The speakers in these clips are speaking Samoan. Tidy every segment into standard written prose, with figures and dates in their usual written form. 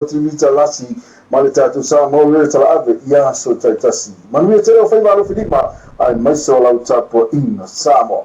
TV Talasi ma le tatou Samoa Radio Talaave i aso taitasi. Manuia tele o faiva alofi lima aemaise o lau tapuaiga Samoa.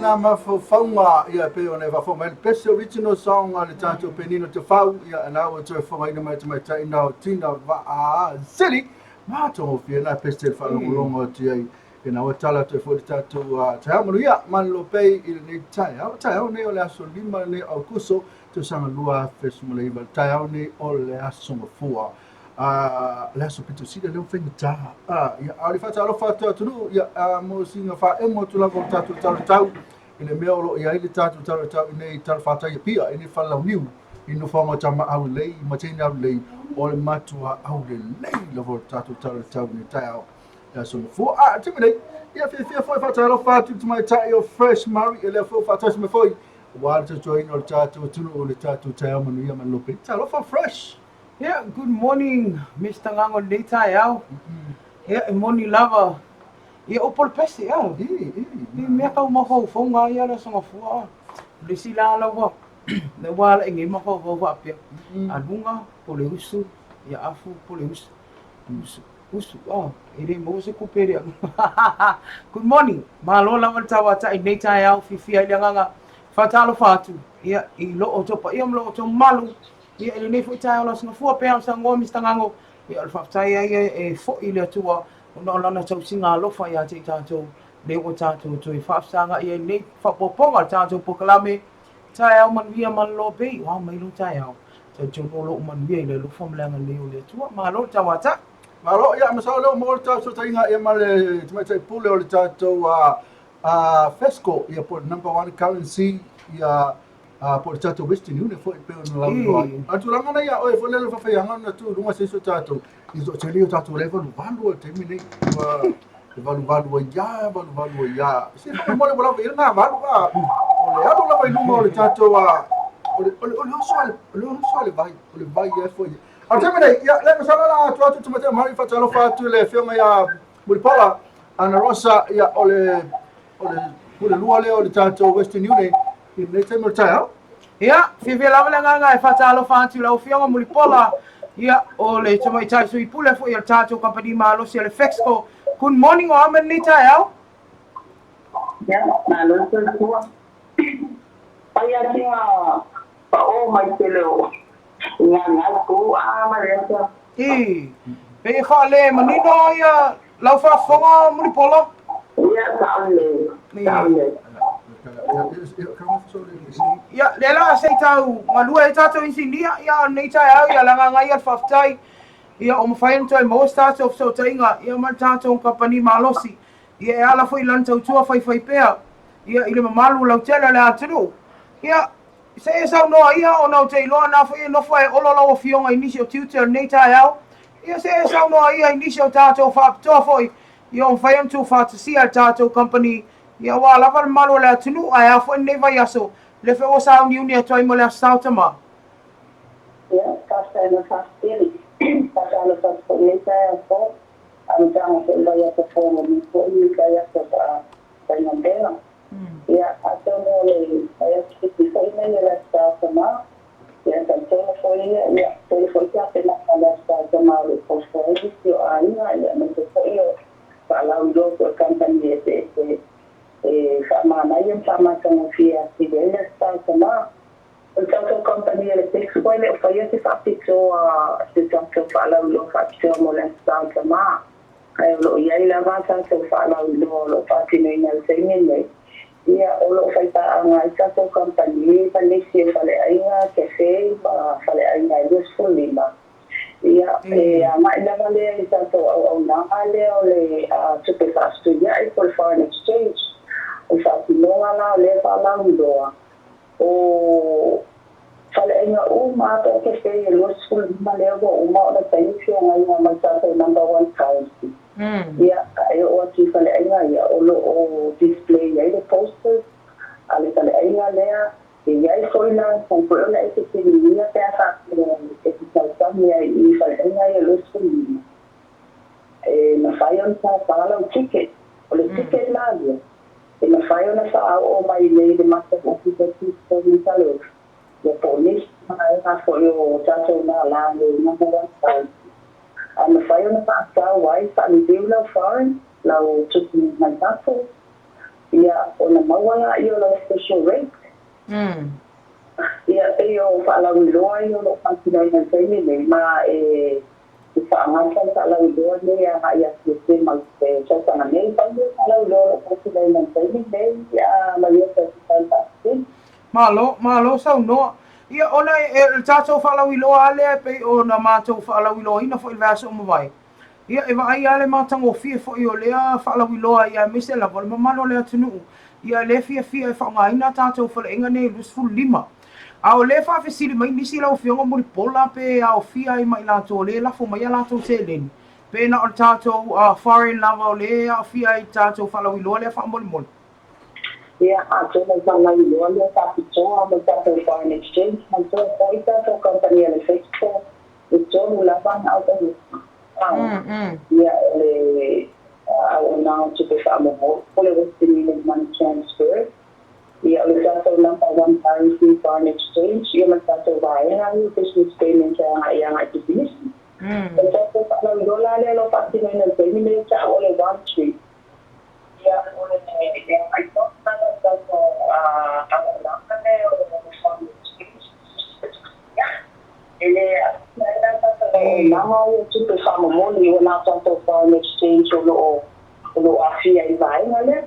Na mafaufauga ia pei ona e faafou mai le best original song a le tatou Penina Tafau ia na ua toe fogaina mai tamaitai na o Tina Vaasili matagofie na pese le faalogologo atu ai ina ua tala atu ai foi le tatou taeao manuia malolo pei i lenei taeao taeao nei o le aso 5 lenei o Aukuso tausaga 2019 le taeao nei o le aso Gafua le aso pito sili lea ua faigata ia a o le faatalofa atu atunuu ia mo sina faaemo atu lava o le tatou talatau i le mea o lo o i ai le tatou talatau i nei talafatai Apia i nei falelauniu i nofoaga o Tama Aulelei ma Teine Aulelei o le matua aulelei lava o le tatou talatau i nei taeao. Le Aso Gafua. A, taimi nei, ia fiafia foi faatalofa atu i le tamaitai o Fresh Murray, ia lea foi ua faatasi mai foi aua le tautuaina o le tatou atunuu i le tatou taeao manuia manulopei. Talofa Fresh! Yeah, good morning Mister Gago i lenei taeao. Ia, e moni lava, ia upu o le pese, a. I mea tau mafaufauga ia le Aso Gafua, a. O le isi la la ua, lea ua ala'i nei mafaufau faapea, aluga po o le usu, ia afu po o le usu. Usu, usu, oh, e le maua se tupe i le aluga. Good morning. Malo lava le tauatai i lenei taeao fiafia ai le agaga. Faatalofa atu ia, i lo outou paia ma lo outou mamalu ia, i lenei foi taeao lausagafua pea o saunoa Mister Gago. Ia, o le faafetai ai e foi i le Atua ona o lana tausiga alofa ia te i tatou, lea ua tatou toe faafesagai ai i lenei faaopoopoga o le tatou polokalame. Taeao manuia malolo bei, o ao mai lou taeao. Talitonu o lou manuia i le alofa ma le agalelei o le Atua. Malo le tauata. Malo, ia, masalo lea ua maua le fesootaiga ia ma le tamaitai pule o le tatou FESCO, ia po o le number one currency, ia po o le tatou Western Union foi pei ona lauiloa ai. A o le tulaga lena ia oe foi lea le faafaiaga ona tuu i luga se isi o tatou, i toatele o tatou lea e valuvalu i le taimi nei. Ua e valuvalu ai lava, valuvalu ai lava. Se faamolemole ua lava i ai lena valu, a o le alu lava i luma o le tatou, o le, o le, o le oso a le, o le oso a le vai, o le vai e foi. A o le taimi nei, ia, le masalo la atu atu tamaitai mamalu faatalofa atu i le afioga ia Mulipola Ana Rosa, ia, o le, o le pule lua lea o le tatou Western Union i lenei taimi o le taeao. Ia, fiafia lava le agaga e faatalofa atu i lau Afioga Mulipola, ia, o le tamaitai sui pule foi o le tatou kamupani malosi o le Fexco. Good morning, o a mai lenei taeao? Ia, malo le soifua. Pai atu ngā paʻō mai te leo i ngā ngau kū a ma le ata. I, pei e faale manino ia lau faafofoga Mulipola? Ia, saʻolelei, saʻolelei. Ia, lea la se i tau galue ai tatou inisinia, ia, o lenei taeao, ia, le agaga ia o le faafetai, ia, ua mafai ona toe maua se tatou fesootaiga, ia, ma le tatou kamupani malosi, ia, e ala foi i lana tautua faifaipea, ia, i le mamalu lautele o le atunuu. Ia, se e saunoa ia, ona ou te iloa na foi e nofo e olo lau afioga i nisi o tiute o lenei taeao, ia, se e saunoa ia i nisi o tatou faapitoa foi, ia, ua mafai ona tuufaatasia e le tatou kamupani, Ia aua lava le malu o le atunuu, ae a foi lenei vaiaso, lea foi ua sauniuni atu ai mo le Aso Sa o Tama. Ia, faafetai mo le faafetele. Faatalofa atu foi i lenei taeao fou, amataga foi o le vaiaso fou mo lenei foi vaiaso faa-faigamea. Ia, atonu o le vaiaso sili foi lenei o le Aso Sa o Tama, ia talitonu foi ia, ia, tele foi tapenaga a le Aso Sa o Tama o lo o fuafua ai nisi o aiga, ia aemaise foi o faalauiloa foi o kamupani eseese e faamanaia ma faamatagofie atili ai le Aso Sa o Tama. O le tatou kamupani a le Pesco e le o faia se faapitoa, se tatou faalauiloa faapitoa mo le Aso Sa o Tama, ae o lo o i ai lava a tatou faalauiloa o lo o faatinoina i le taimi lenei. Ia, o lo o faipaaga ai tatou kamupani ma nisi o faleaiga, cafe ma faleaiga e 25. Ia, e agai lava lea i le tatou auaunaga lea o le tupe faafetuiai po o le foreign exchange. O le faatinoga la o lea faalauiloa, o faleaiga uma lava po o kefē e 25 lea ua uma ona saini feagaiga ma le tatou number one currency. Ia, e oo atu i faleaiga ia, o lo o display ai le posters a le faleaiga lea. E i ai foi la, mafai foi ona e fesiligia pe a faapea e te tautagi ai i faleaiga ia 25, e mafai ona tapa lau ticket. O le ticket la ia, e mafai ona faaoo mai nei i le matou ofisa i Tutogi i Talofa, ia po o nisi vaega foi o tatou lala le number one size, ae mafai ona faatau ai, faaliliu lau foreign, lau tupe mai fafo. Ia, ona maua laia o lau special rate. Ia, pei o faalauiloa ia o lo o faatinoina i le taimi lenei, ma e faagata le faalauiloa lenei agai atu i le ma le tausaga nei. Pau lea o faalauiloa o lo o faatinoina i le taimi lenei, ma ia tausaga e faatino. Malo, malo saunoa. Ia, ona e, o le tatou faalauiloa lava lea e pei ona matou faalauiloaina foi i le vaiaso ua mavae. Ia, e vaai lava le matagofie foi o lea faalauiloa ia aemaise lava o le mamalu o le atunuu, ia lea e fiafia e faaaogaina a tatou faleaiga nei e 25. A o lea e faafesili mai nisi lau Afioga Mulipola pe aofia ai ma i latou o lea e lafo mai a latou seleni. Pe na o le tatou foreign lava o lea e aafia ai i le tatou faalauiloa lea faamolemole? Ia, atonu e faalauiloa lea faapitoa ma le tatou foreign exchange, manatua foi tatou kamupani a le Fexco, e tolu lava ana auaunaga. Ia, o le auaunaga o tupe faamomoli, po o le Western Union Money Transfer, ia, o le tatou number one currency foreign exchange, ia ma le tatou vaega ia o business payments e agai agai i pisinisi. O le tatou faalauiloa la lea o lo o faatinoina i le taimi lenei e tau o le One Street. Ia, o le agai tonu lava o le tatou auaunaga lea o le foreign exchange, ia, e le aafia ai la tatou auaunaga ia o tupe faamomoli ua na o tatou foreign exchange o lo o o lo o aafia i le vaega lea.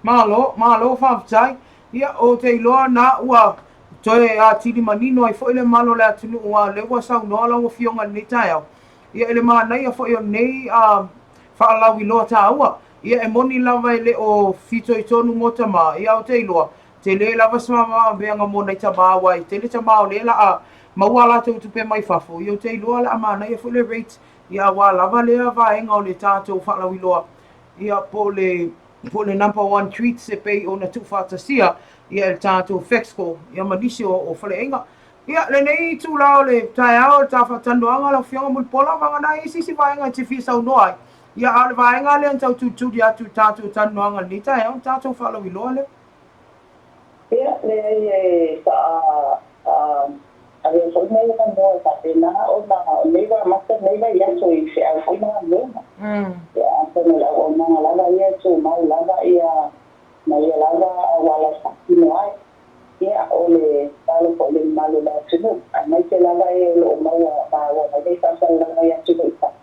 Malo, malo faafetai. Ia, ou te iloa na ua toe atili manino ai foi le malo o le atunuu aua o lea ua saunoa lau Afioga i lenei taeao, ia i le manaia foi o lenei faalauiloa taua. Ia e moni lava e le o fitoitonu mo tama, ia ou te iloa, tele lava se faamavaega mo nai tama aua e tele tama o lea la maua a latou tupe mai fafo, ia ou te iloa la manaia foi le rate ia aua lava lea vaega o le tatou faalauiloa ia po o le po o le number one treats e pei ona tuufaatasia ia e le tatou Fexco ia ma nisi o faleaiga. Ia, lenei itula o le taeao o le ta faatalanoaga lau Afioga Mulipola, vagana ai se isi vaega e te fia saunoa ai, ia a o le vaega lea na tau tulituli atu i le tatou talanoaga i lenei taeao, le tatou faalauiloa lea. Ia, leai e faa avea foi lenei avanoa e faapena ona o lenei ua amata lenei vaiaso i feau foi ma galuega. Ia, atonu o le auaunaga lava ia e tumau lava ia ma ia lava auala e faatino ai. Ia, o le tatalo foi i le mamalu o le atunuu, aemaise lava e o lo o maua maua mai nei faasalalauga i atunuu i fafo,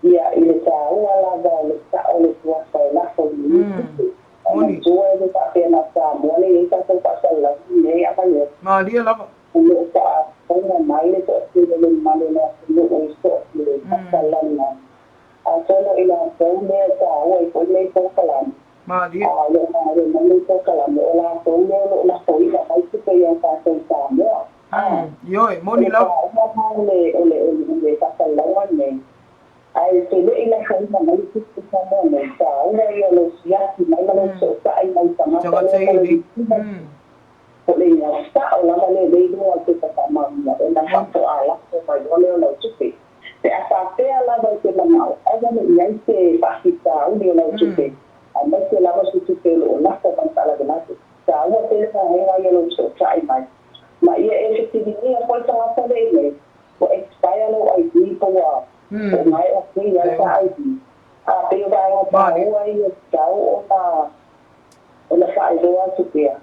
ia, i le taua lava o le sao o le suafa e lafo i lenei tupe. Ae manatua e le faapea na o Samoa lea e i ai tatou faasalalauga i nei avanoa. Malie lava. O lo o faafofoga mai le toatele o le mamalu o le atunuu i so o se faasalaga. Atonu i latou lea e taua ai foi lenei polokalame. Malie. A o lo o malie mai lenei polokalame, o latou lea o lo o lafoina mai tupe ia tatou i Samoa. A. Ioe, moni lava. O le taua la o le, o le, o le faasalalauga lenei, ae te le i lafoina mai le tupe i Samoa nei, taua ia o lou siaki mai ma lou fesootai mai i tagata lea po o le Niu Po o le igoa sao lava lea i luga o le pepa faamaonia ona faatoa lafo mai loa lea o lau tupe. Pe a faapea lava i te manao, aua ne i i ai se faafitauli o lau tupe, aemaise lava se tupe o lo o lafo mai faalavelave. Taua tele vaega ia o lou fesootai mai. Ma ia e fesiligia foi le tagata lea i nei, ua expire lou ID po ua po o maea ok ai ta ID. A pei o vaega taua ia e tatau ona ona faailoa atu pea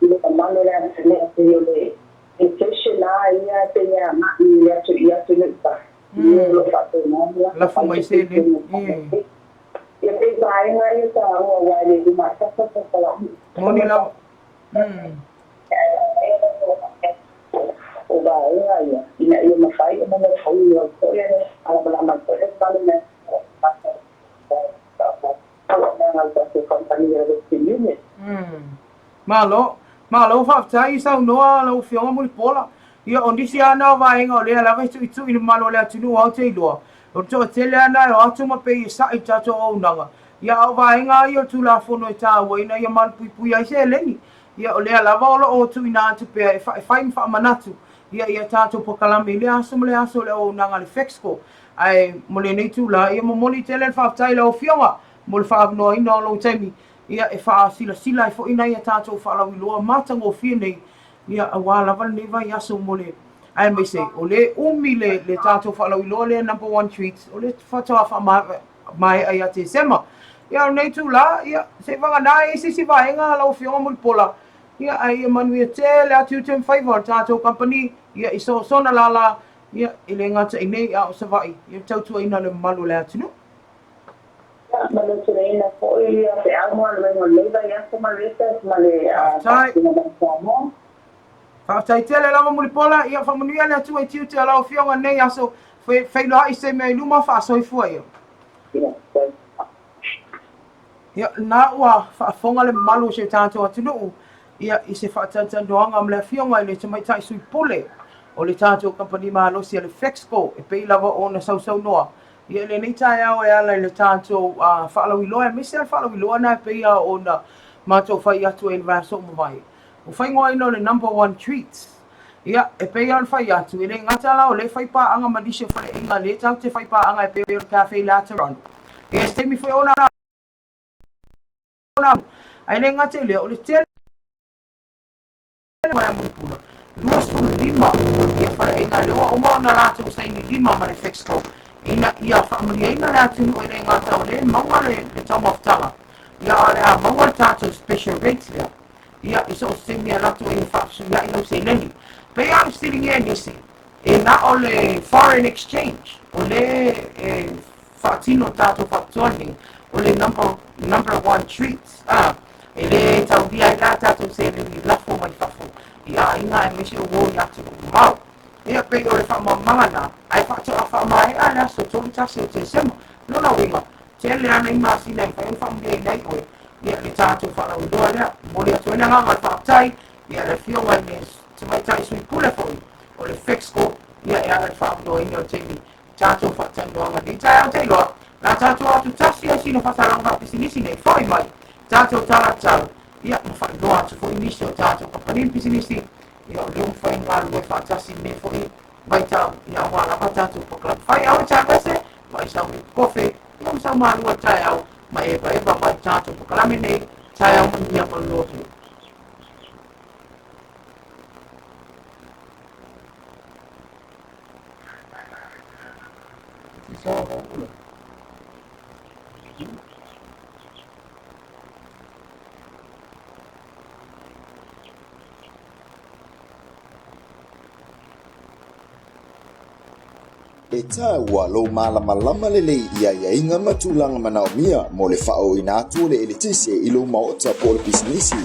i le mamalu o le atunuu pei o le inflation lava ia e pei e agai i le atu i atunuu i fafo i e o lo o faapena ona lafo mai seleni. Ia pei vaega ia taua aua e le luma ai fafo polokalame. Moni lava. O vaega ia ina ia mafai ona nofoia ai foi le malamalama ai foi le mamalu o le atunuu. Malo, malo faafetai i saunoa lau Afioga Mulipola. Ia, o nisi lava na o vaega o lea lava e tuitui i le mamalu o le atunuu ae ou te iloa, o le toatele lava na e o atu ma pei e sa'i i le tatou auaunaga. Ia, a o vaega lava ia o le Tulafono e taua ina ia malupuipuia ai seleni. Ia, o lea lava o lo o tuuina atu pea e fai ma faamanatu ia i a tatou polokalame i lea aso ma lea aso o le auaunaga a le FEXCO. Ae mo lenei itula, ia momoli tele le faafetai i lau Afioga mo le faaavanoaina o lou taimi, ia e faasilasila ai foi nai a tatou faalauiloa matagofie nei, ia aua lava lenei vaiaso mo le aemaise o lea e umi le, le tatou faalauiloa lea number one treats, o lea faatoa faamaea ia Tesema. Ia o lenei itula, ia se i vagana e i ai se isi vaega lau Afioga Mulipola, ia ae ia manuia tele atu tiute ma faiva o le tatou kamupani, ia i so sona lala, Ia, e le gata i nei a o Savaii, ia le tautuaina o le mamalu o le atunuu. Ia, ma le tuaina foi ia feau ma galuega o lenei vaiaso ma le recess ma le Faafetai. tapuaiga mai Samoa. Faafetai tele lava Mulipola, ia faamanuia le Atua i tiute o lau Afioga i lenei aso, feiloai se mea i luma, faasoifua ia. Ia, soifua. Ia, lena ua faafofoga le mamalu o si o tatou atunuu, ia, i se faatalatalanoaga ma le Afioga i le Tamaitai Sui Pule. O le tatou kamupani malosi a le Fexco e pei lava ona sausaunoa ia i lenei taeao e ala i le tatou faalauiloa aemaise lava le faalauiloa lena e pei lava ona matou fai atu ai i le vaiaso ua mavae. Ua faaigoaina o le Number One Treats. Ia, e pei lava ona fai atu, e le gata la o lea e fai paaga ma nisi o faleaiga lea tatou te fai paaga e pei o le Cafe Laterano. Ia, se taimi foi ona ae le gata i lea, o le tele mai Mulipola, 25 ia faleaiga lea ua uma ona latou saini lima ma le Fexco ina ia faamalieina le atunuu e le gata o lea e maua le taumafataga, ia a o le a maua le tatou special rate lea ia i so o se taimi e alu atu ai e faafesuiai lau seleni. Pei lava ona fesiligia e nisi, e na o le foreign exchange o lea e faatino tatou faapitoa nei, o le number, number one treat, a, e le taulia ai la tatou seleni lafo mai fafo i aiga aemaise o uo i atunuu mamao. Ia, pei o le faamalamalamaga lena, ae faatoa faamaea le aso 31 o Tesema. Lona uiga, tele lava nai masina e mafai ona faamanuiaina ai oe, ia, le tatou faalauiloa lea. Momoli atu ai le agaga o le faafetai i le Afioga i le Tamaitai Sui Pule foi o le Fexco, ia, e ala i le faaavanoaina o le taimi tatou faatalanoaga nei taeao te iloa la tatou atu tasi ai sina faasalaga faapisinisi nei foi mai tatou talatau ia ma faailoa atu foi nisi o tatou kamupani ma pisinisi ia o lea ua mafai ona galulue faatasi i lenei foi vaitau ia aua lava tatou polokalame fai aua talu ese ma ai sau kofe ia ma sau malua taeao ma evaeva mai tatou polokalame nei taeao manuia ma le lotu. E taua lou malamalama lelei i aiaiga ma tulaga manaomia mo le faaooina atu o le eletise i lou maota po o le pisinisi.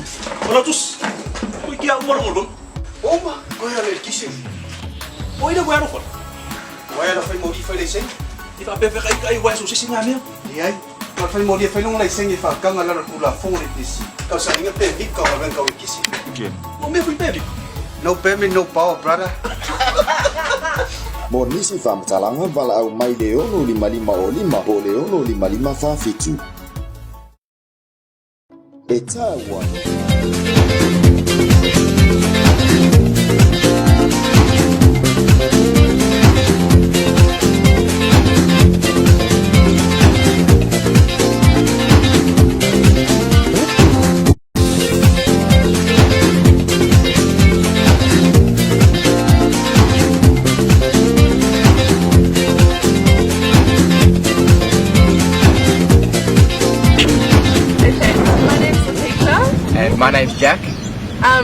Ola tus, koe kia uma longo lon. Uma, koe ala eletise. O ina koe alofa. Wai ala fai mauli fai laisenge. I whaapepe kai kai wai so sisi ngā mea. Leai, ma fai mauli e fai longa laisenge e whaakanga lalo tulafono le pc. Kau sa inga pe vika o galuega kau e kisi. O mea fui pe vika. No permit no power brother. Mo nisi faamatalaga, valaau mai le 6 5 o 5 po o le 6 5 5 4 7. E taua. Okay, my name's Letitia. And my name's Jack.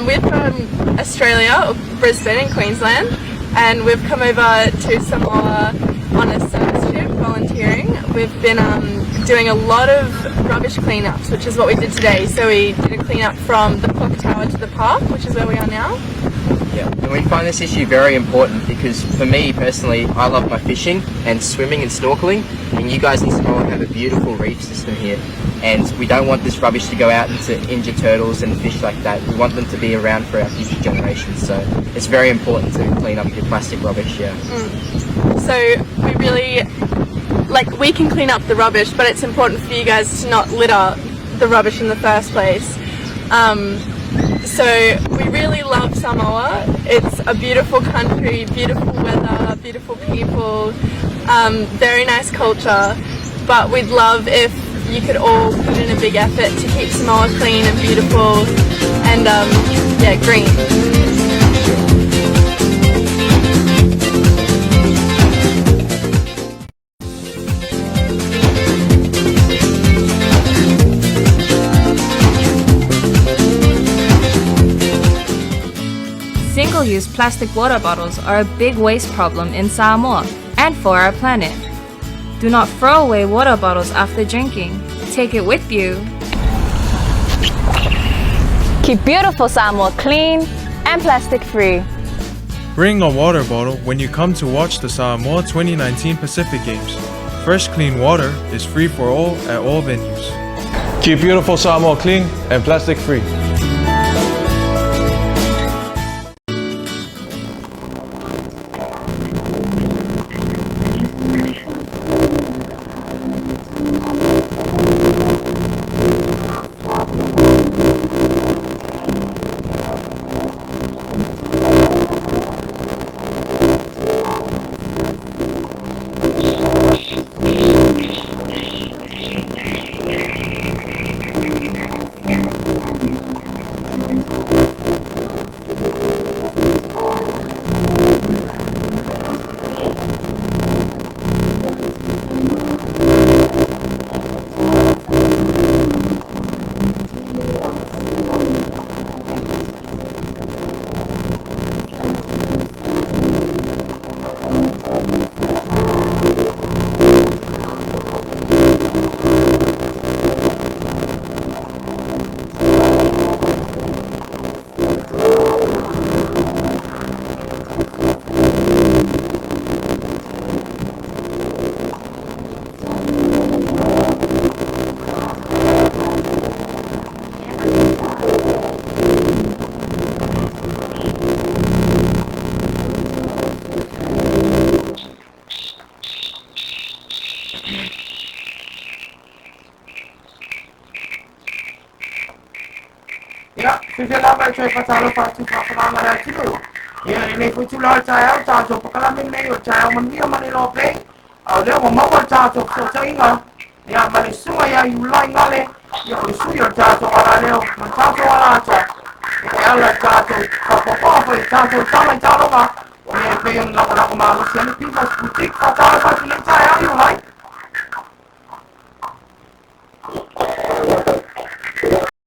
We're from Australia, or Brisbane in Queensland, and we've come over to Samoa on a service trip, volunteering. We've been doing a lot of rubbish cleanups, which is what we did today. So we did a cleanup from the clock tower to the park, which is where we are now. Yeah. And we find this issue very important because for me personally, I love my fishing and swimming and snorkeling, and you guys in Samoa have a beautiful reef system here. And we don't want this rubbish to go out and to injure turtles and fish like that. We want them to be around for our future generations. So it's very important to clean up your plastic rubbish, yeah. So we really, like, we can clean up the rubbish, but it's important for you guys to not litter the rubbish in the first place. So we really love Samoa. It's a beautiful country, beautiful weather, beautiful people, very nice culture. But we'd love if you could all put in a big effort to keep Samoa clean and beautiful and yeah, green. Single use plastic water bottles are a big waste problem in Samoa and for our planet. Do not throw away water bottles after drinking. Take it with you. Keep beautiful Samoa clean and plastic free. Bring a water bottle when you come to watch the Samoa 2019 Pacific Games. Fresh, clean water is free for all at all venues. Keep beautiful Samoa clean and plastic free. Ia, fiafia lava e toe faatalofa atu i faafofogaaga a le atunuu. Ia, i lenei foi itula o le taeao, le tatou polokalame lenei o le taeao manuia ma le iloa play. A o lea ua maua le tatou fesootaiga, ia, ma le susuga ia Iulai Gale, ia, o le sui o le tatou alaleo ma le tatou alaata, ia, e ala i le tatou faapaupauga foi i le tatou tala i taaloga, ia, e pei ona lagolago malosi ai le Pivas Boutique. Faatalofa atu i lenei taeao Iulai.